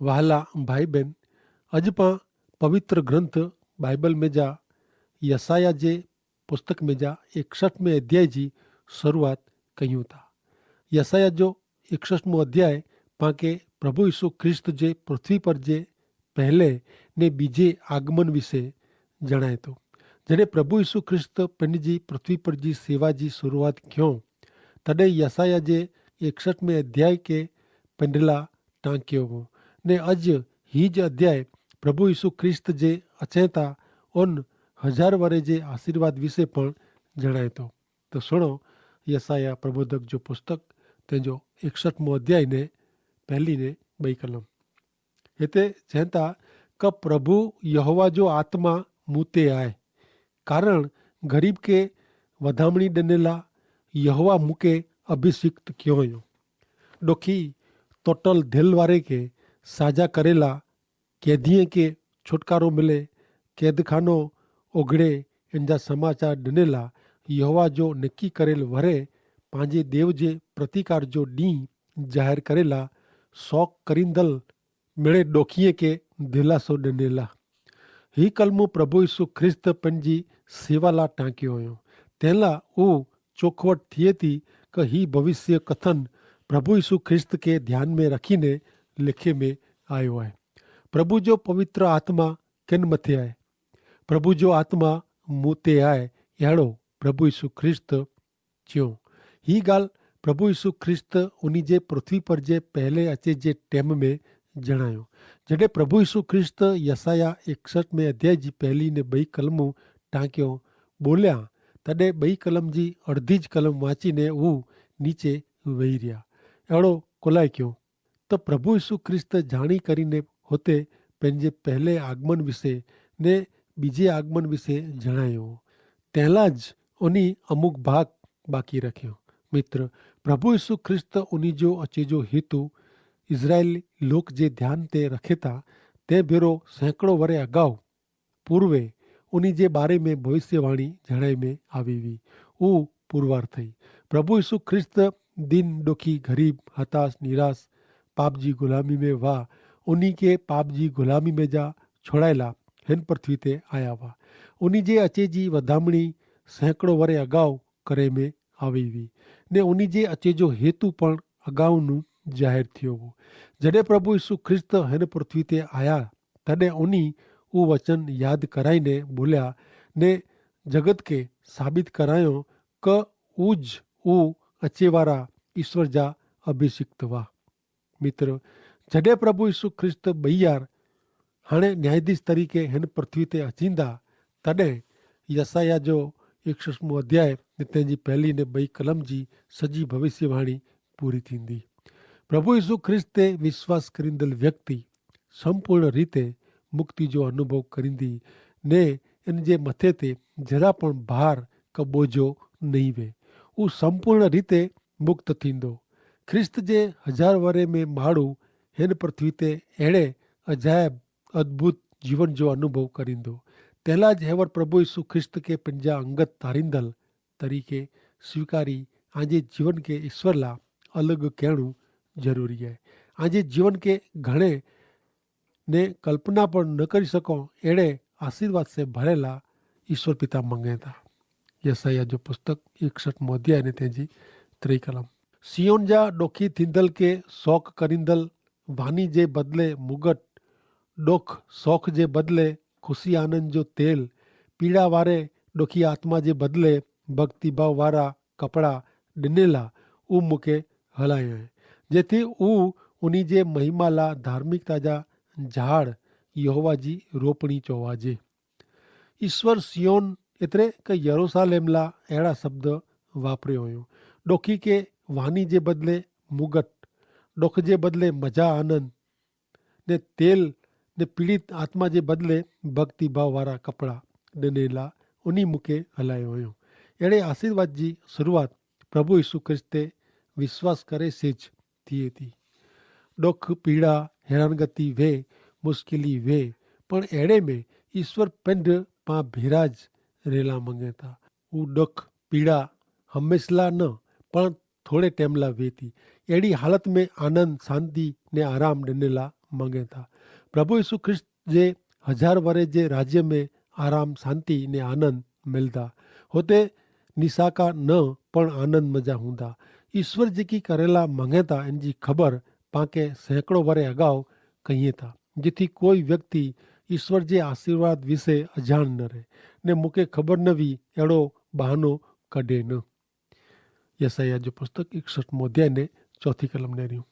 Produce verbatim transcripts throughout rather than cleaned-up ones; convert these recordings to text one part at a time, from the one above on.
વહાલા ભાઈ બહેન, અજ પાં પવિત્ર ગ્રંથ બાઈબલ મેં જા યસાયાહ જે પુસ્તક મેં જા એકસઠ મેં અધ્યાય જી શરૂઆત કહ્યું થા. યસાયાહ જો એકસઠ મો અધ્યાય પાંકે પ્રભુ ઈસુ ખ્રિસ્ત જે પૃથ્વી પર જે પહેલે ને બીજે આગમન વિશે જણાયતો. જેને પ્રભુ ઈસુ ખ્રિસ્ત પેનજી પૃથ્વી પર જી સેવા જી શરૂઆત ક્યો, તદે યસાયાહ જે એકસઠ મેં અધ્યાય કે પેંડલા ટાંક્યો વો. ને અજ હી જ અધ્યાય પ્રભુ ઈસુ ખ્રિસ્ત જે અચેતા ઓન હજાર વરે જે આશીર્વાદ વિશે પણ જણાયતો. તો સુણો, યસાયાહ પ્રબોધક જો પુસ્તક તેજો એકસઠ મો અધ્યાય ને પહેલી ને બઈ કલમ. હેતા ચેંતા કે પ્રભુ યહોવા જો આત્મા મુતે આય, કારણ ગરીબ કે વધામણી દનેલા યહોવા મુકે અભિષિક્ત ક્યો યો. દોખી તોટલ ધેલવારે કે સાજા કરેલા, કેદિયે કે છુટકારો મિલે, કેદખાનો ઓગડ઼ે, એનજા સમાચાર દનેલા યહોવા જો નેકી કરેલ વરે પાંજે દેવ જે પ્રતિકાર જો દી જાહેર કરેલા, સોક કરીંદલ મેળે દોખિયે કે ધેલાસો દનેલા. હી કલમો પ્રભુ ઈસુ ખ્રિસ્ત પેનજી સેવાલા ટાંક્યો હોયો. તેનલા ઉ ચોખવટ થિયેતી કે હી ભવિષ્ય કથન પ્રભુ ઈસુ ખ્રિસ્ત કે ધ્યાન મેં રખીને લેખે મેં આયો હૈ. પ્રભુ જો પવિત્ર આત્મા કેન મતે આય? પ્રભુ જો આત્મા મુતે આય, એડો પ્રભુ ઈસુ ખ્રિસ્ત ચ્યો. હી ગાલ પ્રભુ ઈસુ ખ્રિસ્ત ઉની જે પૃથ્વી પર જે પહેલે અચે જે ટેમ મેં જણાયો. જડે પ્રભુ ઈસુ ખ્રિસ્ત યસાયાહ એકસઠ મેં અધ્યાય જી પહેલી ને બઈ કલમો ટાંક્યો બોલ્યા, તદે બઈ કલમ જી અડધી જ કલમ વાંચીને ઉહ નીચે વહી રહ્યા. એડો કોલાય ક્યો? તો પ્રભુ ઈસુ ખ્રિસ્ત જાણી કરીને હોતે પેનજે પહેલે આગમન વિશે ને બીજે આગમન વિશે જણાયો. તેલા જ ઉની અમુક ભાગ બાકી રખ્યો. મિત્ર, પ્રભુ ઈસુ ખ્રિસ્ત ઉની જો અચેજો હેતુ ઇઝરાયેલી લોક જે ધ્યાન તે રખેતા તે ભેરો સેંકડો વરે અગાઉ પૂર્વે ઉની જે બારે મેં ભવિષ્યવાણી જણાઈ મેં આવી વી. ઉ પૂર્વાર થઈ. પ્રભુ ઈસુ ખ્રિસ્ત દિન દોખી ગરીબ હતાશ નિરાશ પાપ જી ગુલામી મેં વાહ ઉની કે પાપ જી ગુલામી મેં જા છોડાયેલા હેન પૃથ્વી તે આયા વાહ. ઉની જે અચે જી વધામણી સેંકડો વરે અગાઉ કરે મેં આવી વી ને ઉની જે અચે જો હેતુ પણ અગાઉનું જાહેર થયો હો. જડે પ્રભુ ઈસુ ખ્રિસ્ત હેન પૃથ્વી તે આયા તદે ઉની ઉવચન યાદ કરાઈ ને બોલ્યા ને જગત કે સાબિત કરાયો કે ઉજ ઉ અચેવારા ઈસ્વર જા અભિષિક્ત વા. મિત્ર, જડે પ્રભુ ઈસુ ખ્રિસ્ત બૈયાર હણે ન્યાયાધીશ તરીકે હેન પૃથ્વી તે અચીંદા તદે યસાયાહ જો એકસઠ મું અધ્યાય ને તેની પહેલી ને બઈ કલમ જી સજી ભવિષ્યવાણી પૂરી થીંદી. પ્રભુ ઈસુ ખ્રિસ્ત તે વિશ્વાસ કરીંદલ વ્યક્તિ સંપૂર્ણ રીતે મુક્તિ જો અનુભવ કરીંદી ને એન જે મતે તે જરા પણ ભાર કબોજો નહીં વે. ઉં સંપૂર્ણ રીતે મુક્ત થીંદો. ખ્રિસ્ત જે હજાર વરે મેં માડૂ હેન પૃથ્વી તે એડે અજાયબ અદ્ભુત જીવન જો અનુભવ કરીંદો. તેલા જ હેવર પ્રભુ ઈસુ ખ્રિસ્ત કે પંજા અંગત તારીંદલ તરીકે સ્વીકારી આજે જીવન કે ઈસ્વર લા અલગ કહેણું જરૂરી હૈ. આજે જીવન કે ઘણે ને કલ્પના પણ ન કરી શકો એડે આશીર્વાદ સે ભરેલા ઈસ્વર પિતા મંગેતા. યસાયાહ જો પુસ્તક એકસઠ મોધ્યા અને તેજી ત્રિકલમ સિયોન જા ડોખી થીંદલ કે શોક કરીંદલ વાની જે બદલે મુગટ ડોખ શોખ જે બદલે ખુશી આનંદ જો તેલ પીડા વારે ડોખી આત્મા જે બદલે ભક્તિભાવ વારા કપડા ડનેલા ઉ મુકે હલાયા હૈ જેથી ઉ ઉની જે મહિમાલા ધાર્મિકતા જા ઝાડ યહોવા જી રોપણી ચોવાજે. ઈસ્વર સિયોન એતરે કે યરુસાલેમલા એડા શબ્દ વાપર્યો હોયો. ડોખી કે વાની જે બદલે મુગટ ડોખ જે બદલે મજા આનંદ ને તેલ ને પીડિત આત્મા જે બદલે ભક્તિભાવ વારા કપડા ડનેલા ઉની મુકે હલાયો હોયો. એડે આશીર્વાદ જી શરૂઆત પ્રભુ ઈસુ ખ્રિસ્તે વિશ્વાસ કરે સે જ થિયે તી. ડોખ પીડા હેરાનગતિ વે મુશ્કેલી વે પણ એડે મેં ઈસ્વર પેંધ પા ભેરા જ રહેલા મંગેતા. ઉં ડોખ પીડા હમેંશલા ન પણ થોડે ટેમલા વે તી. એડી હાલત મેં આનંદ શાંતિ ને આરામ ડનેલા મંગેતા. પ્રભુ ઈસુ ખ્રિસ્ત જે હજાર વરે જે રાજ્ય મેં આરામ શાંતિ ને આનંદ મિલતા. હોતે નિસાકા ન પણ આનંદ મજા હુંદા. ઈસ્વર જેકી કરેલા મંગેતા એનજી ખબર પાંકે સેંકડો વરે અગાઉ કહિયે તા, જેથી કોઈ વ્યક્તિ ઈસ્વર જે આશીર્વાદ વિશે અજાણ ન રહે, ને મુકે ખબર નવી એડો બહાનો કઢે ન. યસાયાહ જો પુસ્તક એકસઠ મોધ્યાય ને ચોથી કલમ ને રહ્યું.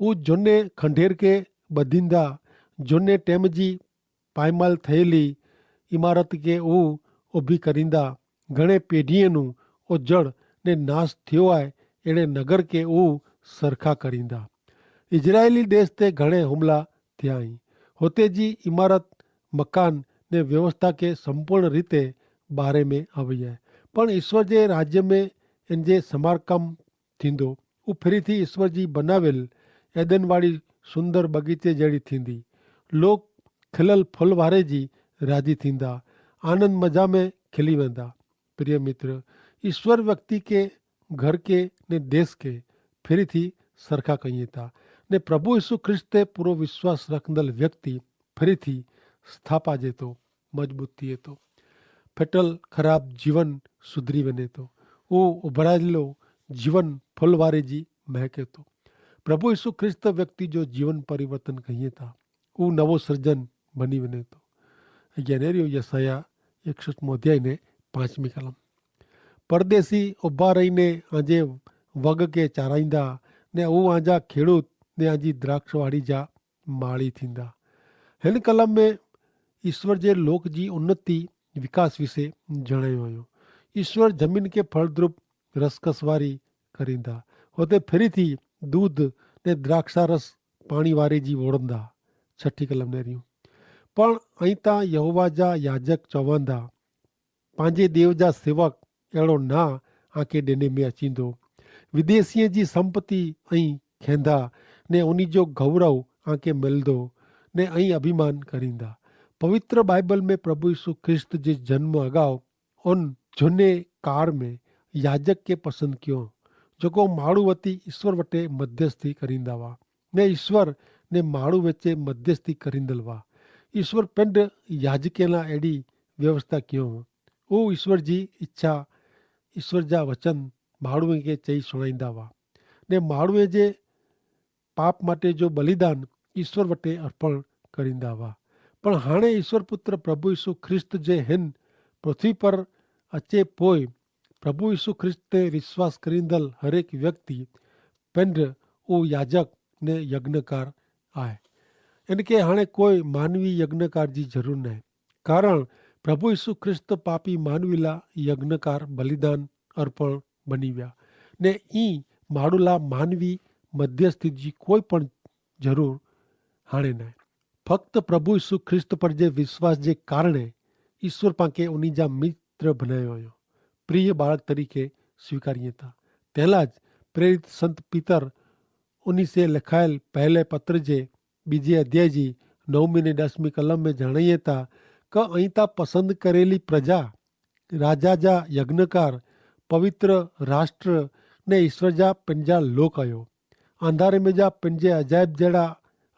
ઉજ્જોને ખંડેર કે બધીંદા, જોને ટેમજી પાયમાલ થયેલી ઇમારત કે ઉ ઉભી કરીંદા, ઘણે પેઢીએ નું ઉજ્જડ ને નાસ થયો આય એડે નગર કે ઉ સરખા કરીંદા. ઇઝરાયેલી દેશ તે ઘણે હુમલા થયા હી. હોતે જી ઇમારત, મકાન ને વ્યવસ્થા કે સંપૂર્ણ રીતે બારે મેં હવી હૈ. પણ ઇશ્વર જે રાજ્ય મેં એન જે સમારકામ થીંદો. ઉફરી થી ઇશ્વર જી બનાવેલ એદન વાળી સુંદર બગીચે જેડી થીંદી. લોક ખિલલ ફલવારે જી રાજી થીંદા, આનંદ મજા મેં ખિલી વેંદા. પ્રિય મિત્ર, ઇશ્વર વ્યક્તિ કે ઘર કે ને દેશ કે ફિરી થી સરખા કહિયે તા. ને પ્રભુ ઈસુ ખ્રિસ્ત તે પૂરો વિશ્વાસ રખંદલ વ્યક્તિ ફિરી થી સ્થાપા જેતો, મજબૂત થિયે તો. ફેટલ ખરાબ જીવન સુધરી વેને તો. ઉભરાયેલો જીવન ફલવારે જી મહેકે તો. પ્રભુ ઈસુ ખ્રિસ્ત વ્યક્તિ જો જીવન પરિવર્તન કહિયે તા, ઉ નવો સર્જન બની વેને તો. અગિયા નેરિયો યસાયાહ એકસઠ મોધ્યાય ને પાંચમી કલમ. પરદેશી ઉભા રહીને આજે વગ કે ચારાઈંદા, ને ઉ આજા ખેડૂત ને આજી દ્રાક્ષવાડી જા માળી થીંદા. હેન કલમ મેં ઈસ્વર જે લોક જી ઉન્નતિ વિકાસ વિશે જણાયો આયો. ઈસ્વર જમીન કે ફળદ્રુપ રસકસવારી કરીંદા, હોતે ફેરી થી દૂધ ને દ્રાક્ષારસ પાણી વારે જી વોડંદા. છઠી કલમ ને રહ્યું. પણ અહીં તા યહોવા જા યાજક ચોવાંદા, પાંજે દેવ જા સેવક એડો ના આંકે ડેને મેં અચીંદો. વિદેશીએ જી સંપત્તિ અહીં ખેંધા, ને ઉની જો ગૌરવ આંકે મેલદો, ને અહીં અભિમાન કરીંદા. પવિત્ર બાઈબલ મેં પ્રભુ ઈસુ ખ્રિસ્ત જે જન્મ અગાઉ ઉન જોને કાર મેં યાજક કે પસંદ કિયો, જોકો માડૂ વતી ઈસ્વર વટે મધ્યસ્થી કરીંદા વા, ને ઈસ્વર ને માડૂ વચ્ચે મધ્યસ્થી કરીંદલ વા. ઈસ્વર પિંડ યાજકેલા એડી વ્યવસ્થા કિયો. ઉહ ઈસ્વર જી ઇચ્છા, ઈસ્વર જા વચન માડૂએ કે ચહી સુણાઈંદા વા, ને માડૂએ જે પાપ માટે જો બલિદાન ઈસ્વર વટે અર્પણ કરીંદા વા. પણ હાણે ઈસ્વર પુત્ર પ્રભુ ઈસુ ખ્રિસ્ત જે હેન પૃથ્વી પર અચે પોય, પ્રભુ ઈસુ ખ્રિસ્ત તે વિશ્વાસ કરીંદલ હરેક વ્યક્તિ પેંધ ઉહ યાજક ને યજ્ઞકાર આય. એન કે હાણે કોઈ માનવી યજ્ઞકાર જી જરૂર નાય, કારણ પ્રભુ ઈસુ ખ્રિસ્ત પાપી માનવીલા યજ્ઞકાર બલિદાન અર્પણ બની વ્યા, ને ઈ માડૂલા માનવી મધ્યસ્થી જી કોઈ પણ જરૂર હાણે નાય. ફક્ત પ્રભુ ઈસુ ખ્રિસ્ત પર જે વિશ્વાસ જે કારણે ઈસ્વર પાંકે ઉની જા મિત્ર ભનાયો આયો, પ્રિય બાળક તરીકે સ્વીકારી હતા. તેલા જ પ્રેરિત સંત પિતર ઉની સે લેખાયેલ પહેલે પત્ર જે બીજે અધ્યાય જી નવમી ને દસમી કલમ મેં જણાયે તા, કે અહીં તા પસંદ કરેલી પ્રજા, રાજા જા યજ્ઞકાર, પવિત્ર રાષ્ટ્ર ને ઈસ્વર જા પંજા લોક આયો. અંધારે મેં જા પંજે અજાયબ જેડા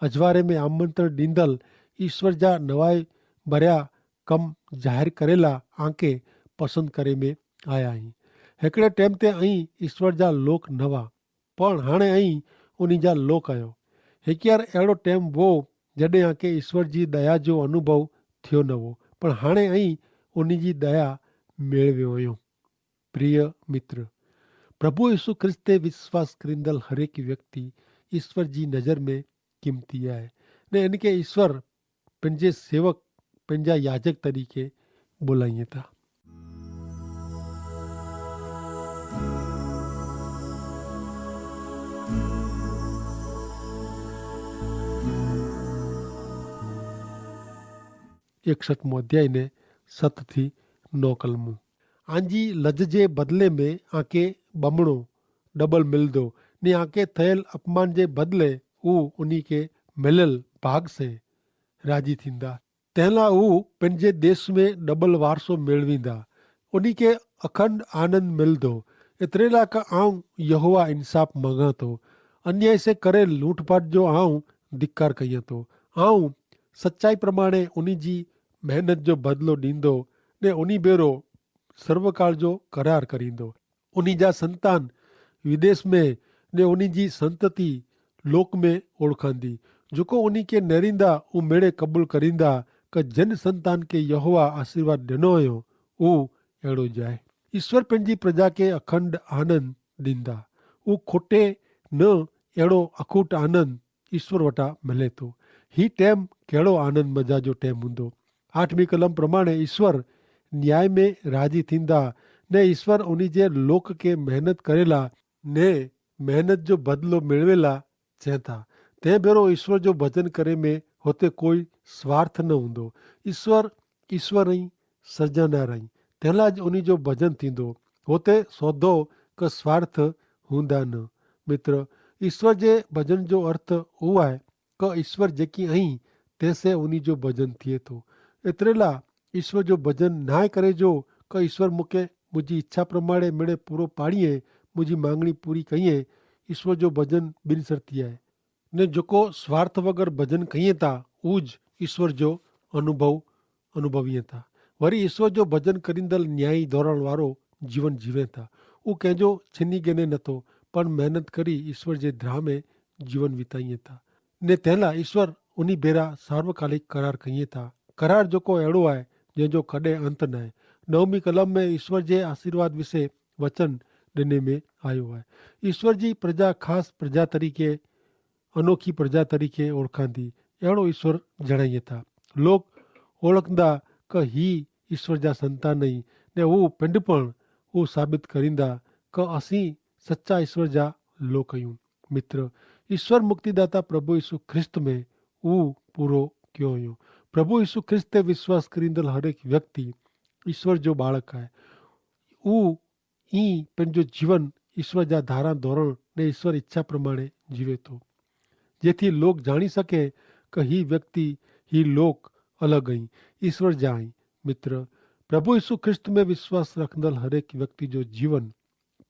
અજવારે મેં આમંત્રણ દીંદલ ઈસ્વર જા નવાઈ ભર્યા કમ જાહેર કરેલા આંકે પસંદ કરે મેં આયા હી. હેકડ઼ે ટેમ તે અહીં ઈસ્વર જા લોક નવા, પણ હાણે અહીં ઉની જા લોક આયો. હેક્યાર એડો ટેમ વો જડે આંકે ઈસ્વર જી દયા જો અનુભવ થયો નવો, પણ હાણે અહીં ઉની જી દયા મેળવ્યો અયો. પ્રિય મિત્ર, પ્રભુ ઈસુ ખ્રિસ્ત તે વિશ્વાસ કરીંદલ હરેક વ્યક્તિ ઈસ્વર જી નજર મેં કિંમતી આય, ને એન કે ઈસ્વર પંજે સેવક પંજા યાજક તરીકે બોલાઈ થા. એકસઠ મોં અધ્યાય ને સત થી નો કલમું. આંજી લજ જે બદલે મેં આંકે બમણો ડબલ મિલ દો, ને આંકે થયેલ અપમાન જે બદલે ઉહ ઉની કે મિલેલ ભાગ સે રાજી થીંદા. તેના ઉહ પન જે દેશ મેં ડબલ વારસો મેળવીંદા. ઉની કે અખંડ આનંદ મિલ દો. એતરેલા કા આઉં યહોવા ઇન્સાફ મંગા તો, અન્યાય સે કરેલ લૂંટપાટ જો આઉં ધિક્કાર કહિયા તો. આઉં સચ્ચાઈ પ્રમાણે ઉની જી મહેનત જો બદલો દીંદો, ને ઉની બેરો સર્વકાળ જો કરાર કરીંદો. ઉની જા સંતાન વિદેશ મેં ને ઉની જી સંતતિ લોક મેં ઓળખાંદી. જોકો ઉની કે નેરીંદા ઉમેડે કબૂલ કરીંદા, કે જેન સંતાન કે યહોવા આશીર્વાદ દેનો અયો ઉહ એડો જાય. ઈસ્વર પેનજી પ્રજા કે અખંડ આનંદ દીંદા. ઉહ ખોટે ન એડો અખૂટ આનંદ ઈસ્વર વટા મલેતો. હી ટેમ કહેડો આનંદ મજા જો ટેમ હુંદો. આઠમી કલમ પ્રમાણે ઈસ્વર ન્યાય મેં રાજી થીંદા, ને ઈસ્વર ઉની જે લોક કે મહેનત કરેલા ને મહેનત જો બદલો મેળવેલા ચેંતા. તે ભેરો ઈસ્વર જો ભજન કરે મેં હોતે કોઈ સ્વાર્થ ન હુંદો. ઈસ્વર ઈસ્વર અહીં સર્જનાર અહીં, તેલા જ ઉની જો ભજન થીંદો. હોતે સોધો કે સ્વાર્થ હુંદા ન. મિત્ર, ઈસ્વર જે ભજન જો અર્થ ઉવાય કે ઈસ્વર જેકી અહીં તેસે ઉની જો ભજન થિયે તો. એતરેલા ઈસ્વર જો ભજન નાય કરે જો કે ઈસ્વર મુકે મુઝે ઇચ્છા પ્રમાણે મેળે પૂરો પાણીએ, મુઝે માંગણી પૂરી કહિએ. ઈસ્વર જો ભજન બિનસરતી આય. ને જોકો સ્વાર્થ વગર ભજન કહિએ તા ઉજ ઈસ્વર જો અનુભવ અનુભવીએ તા. વરી ઈસ્વર જો ભજન કરીંદલ ન્યાયી ધોરણ વારો જીવન જીવે તા. ઉં કહેજો છીની ગેને નતો, પણ મહેનત કરી ઈસ્વર જે ધ્રામે જીવન વિતાઈએ તા. ને તેલા ઈસ્વર ઉની ભેરા સાર્વકાલિક કરાર કહિએ તા. કરાર જોકો એડો આય જેજો કદે અંત નાય. નવમી કલમ મેં ઈસ્વર જે આશીર્વાદ વિશે વચન દેને મેં આયો આય. ઈસ્વર જી પ્રજા ખાસ પ્રજા તરીકે અનોખી પ્રજા તરીકે ઓળખાંદી એડો ઈસ્વર જણાઈ થા. લોક ઓળખંદા કે હી ઈસ્વર જા સંતાન નહીં, ને ઉં પિંડ પણ ઉં સાબિત કરીંદા કે અસી સચ્ચા ઈસ્વર જા લોક અયું. મિત્ર, ઈસ્વર મુક્તિદાતા પ્રભુ ઈસુ ખ્રિસ્ત મેં ઉં પૂરો ક્યો અયું. પ્રભુ ઈસુ ખ્રિસ્ત તે વિશ્વાસ કરીંદલ હરેક વ્યક્તિ ઈસ્વર જો બાળક આય. ઉં ઈ પન જો જીવન ઈસ્વર જા ધારા ધોરણ ને ઈસ્વર ઇચ્છા પ્રમાણે જીવે તો, જેથી લોક જાણી શકે કે હી વ્યક્તિ, હી લોક અલગ અહીં, ઈસ્વર જા અહીં. મિત્ર, પ્રભુ ઈસુ ખ્રિસ્ત મેં વિશ્વાસ રાખંદલ હરેક વ્યક્તિ જો જીવન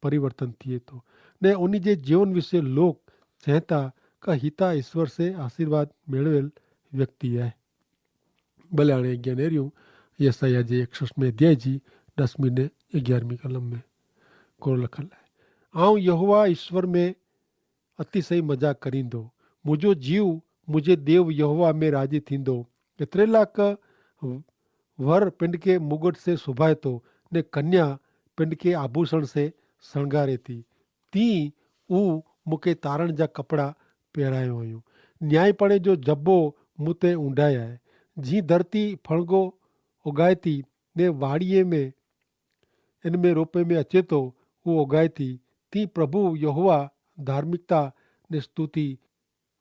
પરિવર્તન થિયે તો, ને ઉની જે જીવન વિશે લોક ચહેંતા કે હિતા ઈસ્વર સે આશીર્વાદ મેળવેલ વ્યક્તિ હૈ. બલે આણે અજ્ઞાને રહ્યું યસાયાહ જે એકસઠ મેં અધ્યાય જી દસમી ને અગિયારમી કલમ મેં કોરો લખલ હૈ. આઉં યહોવા ઈસ્વર મેં અતિશય મજા કરીંદો, મુઝે જીવ મુઝે દેવ યહોવા મેં રાજી થીંદો. એતરેલા કે વર પિંડ કે મુગટ સે સુભાયતો, ને કન્યા પિંડ કે આભૂષણ સે સણગારેતી. તી ઉં મુકે તારણ જા કપડા પહેરાયો અયો. ન્યાયીપણે જો જબ્બો મુતે ઊંડાયા હૈ. જી ધરતી ફણગો ઓગાયતી ને વાડિયે મેં એન મેં રોપે મેં અચેતો ઉં ઓગાયતી, તી પ્રભુ યહોવા ધાર્મિકતા ને સ્તુતિ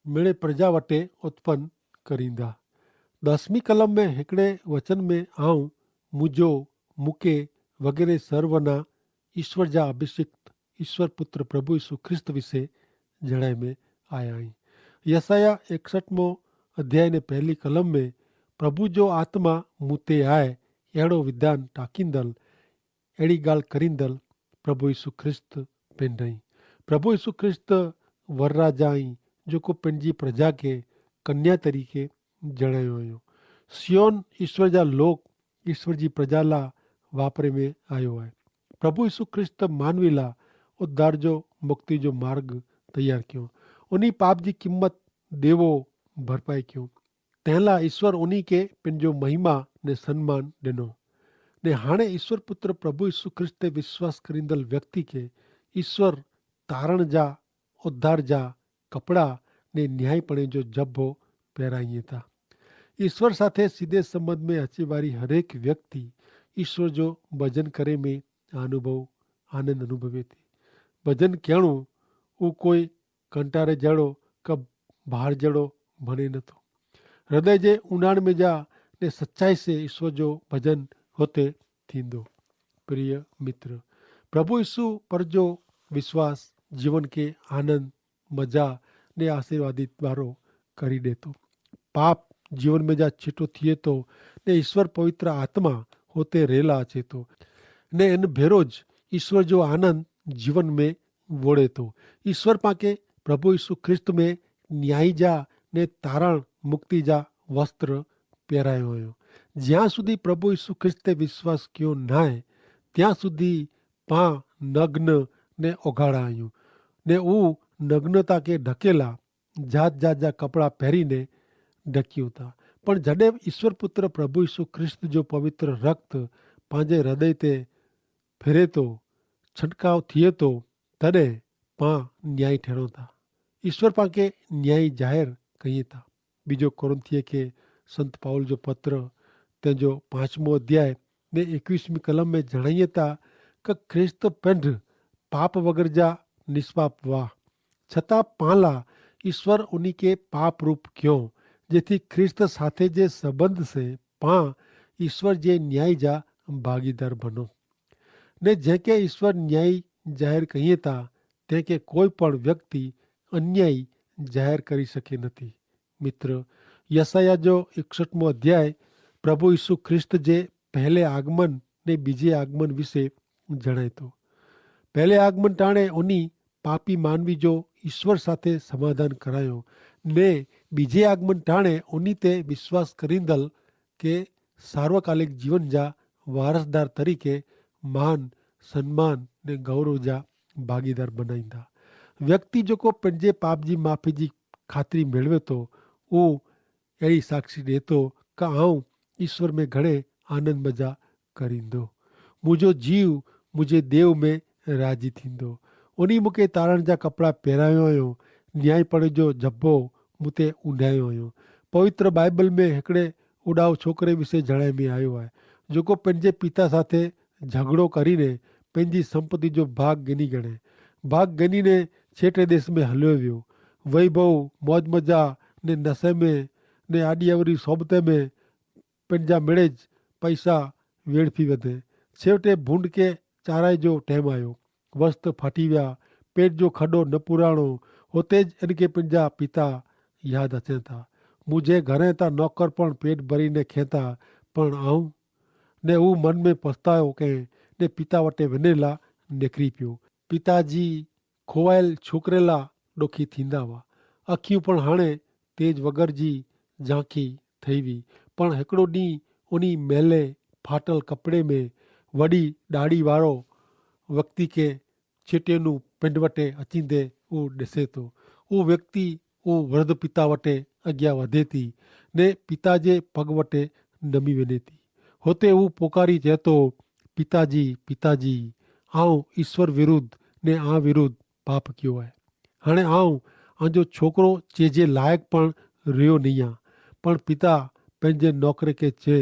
મેળે પ્રજા વટે ઉત્પન કરીંદા. દસમી કલમ મેં હેકડ઼ે વચન મેં આઉં મુજો મુકે વગેરે સર્વના ઈસ્વર જા અભિષિક્ત ઈસ્વર પુત્ર પ્રભુ ઈસુ ખ્રિસ્ત વિશે જણાઈ મેં આયા હૈં. યસાયાહ એકસઠ મો અધ્યાય ને પહેલી કલમ મેં પ્રભુ જો આત્મા મુતે આય એડો વિધાન ટાકીંદલ એડી ગાલ કરીંદલ પ્રભુ ઈસુ ખ્રિસ્ત પેંડાઈ. પ્રભુ ઈસુ ખ્રિસ્ત વરરાજા આઈ, જોકો પેનજી પ્રજા કે કન્યા તરીકે જણાયો આયો. સિયોન ઈસ્વર જા લોક ઈસ્વર જી પ્રજા લા વાપરે મેં આયો આય. પ્રભુ ઈસુ ખ્રિસ્ત માનવી લા ઉદ્ધાર જો મુક્તિ જો માર્ગ તૈયાર ક્યો. ઉની પાપ જી કિંમત દેવો ભરપાઈ ક્યો. તેનલા ઈસ્વર ઉની કે પેનજો મહિમા ને સન્માન દેનો. ને હાણે ઈસ્વર પુત્ર પ્રભુ ઈસુ ખ્રિસ્ત તે વિશ્વાસ કરીંદલ વ્યક્તિ કે ઈસ્વર તારણ જા ઉદ્ધાર જા કપડા ને ન્યાયીપણે જો જભો પહેરાઈ થા. ઈસ્વર સાથે સીધે સંબંધ મેં હચેવારી હરેક વ્યક્તિ ઈસ્વર જો ભજન કરે મેં અનુભવ આનંદ અનુભવે થી. ભજન કહેણું ઉં કોઈ કંટારે જેડો કે ભાર જેડો ભણે નતો. હૃદય જે ઉનાણ મેં જા ને સચ્ચાઈ સે ઈસ્વર જો ભજન હોતે થીંદો. પ્રિય મિત્ર, પ્રભુ ઈસુ પર જો વિશ્વાસ જીવન કે આનંદ મજા ને આશીર્વાદિત વારો કરી દેતો. પાપ જીવન મેં જા છીટો થિયે તો ને ઈસ્વર પવિત્ર આત્મા હોતે રહેલા છે તો ને એન ભેરો જ ઈસ્વર જો આનંદ જીવન મેં વોડે તો. ઈસ્વર પાંકે પ્રભુ ઈસુ ખ્રિસ્ત મેં ન્યાયી જા ને તારણ મુક્તિ જા વસ્ત્ર પહેરાયો અયો. જ્યાં સુધી પ્રભુ ઈસુ ખ્રિસ્તે વિશ્વાસ કયો નાય ત્યાં સુધી પા નગ્ન ને ઓગાડા અયુ. ને ઉં નગ્નતા કે ઢકેલા જાત જાત જા કપડા પહેરી ને ઢક્યું તા. પણ જડે ઈસુ પુત્ર પ્રભુ ઈસુ ખ્રિસ્ત જો પવિત્ર રક્ત પાંજે હૃદય તે ફેરે તો છંટકાવ થિયે તો તદે પા ન્યાયી ઠેરો તા. ઈસ્વર પાંકે ન્યાયી જાહેર કહિયે તા. બીજો કોરિંથીય કે સંત પાઉલ જો પત્ર તેનો પાંચમો અધ્યાય ને એકવીસમી કલમ મેં જણાયે તા કે ખ્રિસ્ત પેંધ પાપ વગર જા નિષ્પાપ વાહ, છતાં પાંલા ઈસ્વર ઉની કે પાપરૂપ ક્યો જેથી ખ્રિસ્ત સાથે જે સંબંધ સે પાં ઈસ્વર જે ન્યાયી જા ભાગીદાર બનો. ને જેંકે ઈસ્વર ન્યાયી જાહેર કહિયે તા તેંકે કોઈ પણ વ્યક્તિ અન્યાયી જાહેર કરી શકે નથી. મિત્ર, યસાયાહ જો એકસઠમો અધ્યાય પ્રભુ ઈસુ ખ્રિસ્ત જે પહેલે આગમન ને બીજે આગમન વિશે જણાયતો. પહેલે આગમન ટાણે ઓની પાપી માનવી જો ઈસ્વર સાથે સમાધાન કરાયો, ને બીજે આગમન ટાણે ઓની તે વિશ્વાસ કરીંદલ કે સાર્વકાલિક જીવન જા વારસદાર તરીકે મહાન સન્માન ને ગૌરવ જા ભાગીદાર બનાઈંદા. વ્યક્તિ જોકો પન જે પાપ જી માફી જી ખાતરી મેળવે તો ઉં એડી સાક્ષી દેતો કે આઉં ઈસ્વર મેં ઘણે આનંદ મજા કરીંદો. મુઝે જીવ મુઝે દેવ મેં રાજી થીંદો. ઉની મુકે તારણ જા કપડા પહેરાયો અયો, ન્યાયી પણ જો જભો મુતે ઉંડાયો અયો. પવિત્ર બાઈબલ મેં હેકડ઼ે ઉડાવ છોકરે વિશે જણાઈ મેં આયો આય, જોકો પન જે પિતા સાથે ઝગડો કરીને પન જી સંપત્તિ જો ભાગ ગની ગણે. ભાગ ગની ને છેટે દેશ મેં હલ્યો વ્યો. વૈભવ, મોજમજા ને નસે મેં ને આડિયાવરી સોબતે મેં પન જા મેળે જ પૈસા વેડફી વધે. છેવટે ભૂંડ કે ચારાઈ જો ટેમ આયો. વસ્ત ફાટી વ્યા, પેટ જો ખડો ન પુરાણો. હોતે જ એન કે પન જા પિતા યાદ હચેતા. મુઝે ઘરે તા નોકર પણ પેટ ભરી ને ખેતા, પણ આઉં ને ઉં મન મેં પસ્તાયો કે ને પિતા વટે વેનેલા નેખરી પ્યો. પિતાજી ખોવાયેલ છોકરેલા ડોખી થીંદા વા. અખિયું પણ હાણે તેજ વગર જી ઝાંખી થઈ વી. પણ હેકડો દી ઉની મેલે ફાટલ કપડે મેં વડી ડાડી વારો વ્યક્તિ કે છેટેનું પેંડવટે અચીંદે ઉં ડેસે તો. ઉં વ્યક્તિ ઉં વૃદ્ધ પિતા વટે અગિયા વધે તી ને પિતા જે પગ વટે નમી વેને તી. હોતે ઉં પોકારી ચેતો, પિતાજી, પિતાજી, આઉં ઈસ્વર વિરુદ્ધ ને આ વિરુદ્ધ પાપ ક્યો હૈ. હણે આઉં આજો છોકરો ચેજે લાયક પણ રહ્યો નહિયા. પણ પિતા પહને નોકરે કે ચે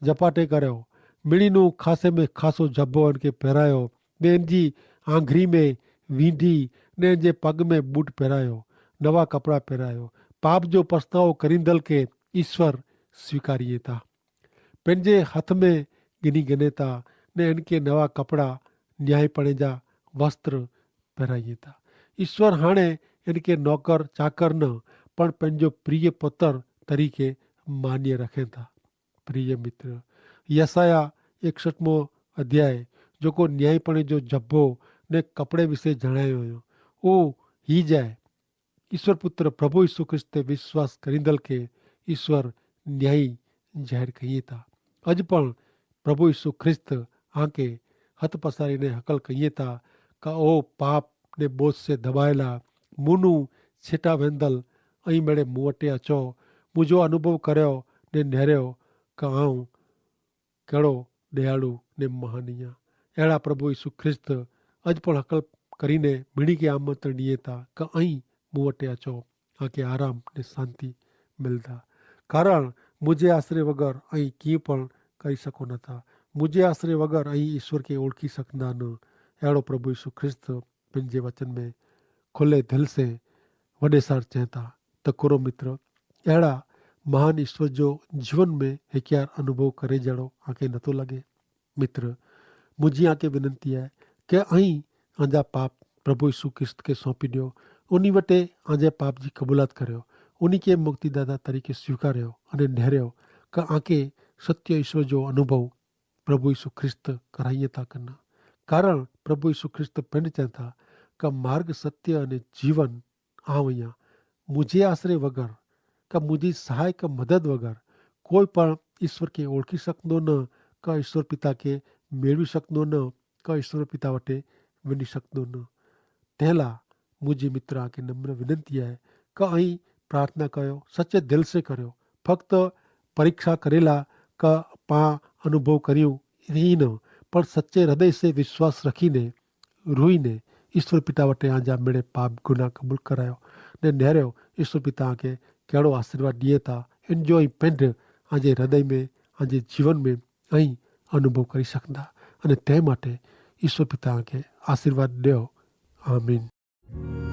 જપાટે કર્યો, મિણીનું ખાસે મેં ખાસો જબ્બો અનકે પહેરાયો, ને એનજી આંગરી મેં વીંધી, ને એનજે પગ મેં બૂટ પહેરાયો, નવા કપડા પહેરાયો. પાપ જો પસ્તાવો કરીંદલ કે ઈસ્વર સ્વીકારી તા. પહને હથ મેં ગિની ગને તા, ને એનકે નવા કપડા ન્યાયીપણે જા વસ્ત્ર પહેરાઈ તા. ઈસ્વર હાણે એનકે નોકર ચાકર ન પણ પહને જો પ્રિય પત્ર તરીકે માન્ય રખે તા. પ્રિય મિત્ર, યસાયાહ એકસઠમો અધ્યાય જોકો ન્યાયીપણે જો જભો ને કપડે વિશે જણાયો હૈ, ઉહ હી જાય. ઈસ્વર પુત્ર પ્રભુ ઈસુ ખ્રિસ્ત તે વિશ્વાસ કરીંદલ કે ઈસ્વર ન્યાયી જાહેર કહિયે તા. અજ પણ પ્રભુ ઈસુ ખ્રિસ્ત આંકે હત પસારી ને હકલ કહિયે તા, કા ઓ પાપ ને બોજ સે ધબાયેલા મુનું છેટા વેંદલ, અહીં મેડે મુવટે અચો, મુજો અનુભવ કર્યો ને નેર્યો, કા આઉં કહેડો દયાળુ ને મહાનિયા. એડા પ્રભુ ઈસુ ખ્રિસ્ત અજ પણ હકલ કરીને મિણી કે આમંત્રણ નિયે તા કે અહીં મુવટે અચો, આકે આરામ ને શાંતિ મિલતા. કારણ મુઝે આશરે વગર અહીં કિંપણ કરી શકો નતા. મુઝે આશરે વગર અહીં ઈસુર કે ઓળખી સકના ન. એડો પ્રભુ ઈસુ ખ્રિસ્ત પન જે વચન મેં ખુલે દિલ સે વડે સાર ચેતા. તો કુરો મિત્ર, એડા મહાન ઈસુર જો જીવન મેં હેક્યાર અનુભવ કરે જેડો આકે નતો લગે? મિત્ર, મુઝે આકે વિનંતી હૈ કે અહીં આજા પાપ પ્રભુ ઈસુ ખ્રિસ્ત કે સોંપી દ્યો. ઉની વટે આજા પાપ જી કબૂલાત કર્યો, ઉની કે મુક્તિદાતા તરીકે સ્વીકાર્યો અને નેર્યો કે આકે સત્ય ઈસુર જો અનુભવ પ્રભુ ઈસુ ખ્રિસ્ત કરાઈ તા કના. કારણ પ્રભુ ઈસુ ખ્રિસ્ત પન ચેતા કે માર્ગ સત્ય અને જીવન આવ અહિયા. મુઝે આશરે વગર કે મુઝે સહાય કે મદદ વગર કોઈ પણ ઈસ્વર કે ઓળખી શકતો ન, કે ઈસ્વર પિતા કે મેળવી શકતો ન, કે ઈસ્વર પિતા વટે વિની શકતો ન. તેલા મુઝે મિત્ર આકે નમ્ર વિનંતી હૈ, કે અહીં પ્રાર્થના કર્યો સચ્ચે દિલ સે કર્યો. ફક્ત પરીક્ષા કરેલા કે પા અનુભવ કર્યું, ઈ ન પણ સચ્ચે હૃદય સે વિશ્વાસ રખીને રોઈને ઈસ્વર પિતા વટે આજા મેળે પાપ ગુના કબૂલ કરાયો, ને નહર્યો ઈસ્વર પિતા આકે કહેડો આશીર્વાદ દિયે તા. એન જો અહીં પેંધ આજે હૃદય મેં આજે જીવન મેં અહીં અનુભવ કરી શકતા. અને તે માટે ઈસ્વર પિતા આકે આશીર્વાદ દેવો. આમીન.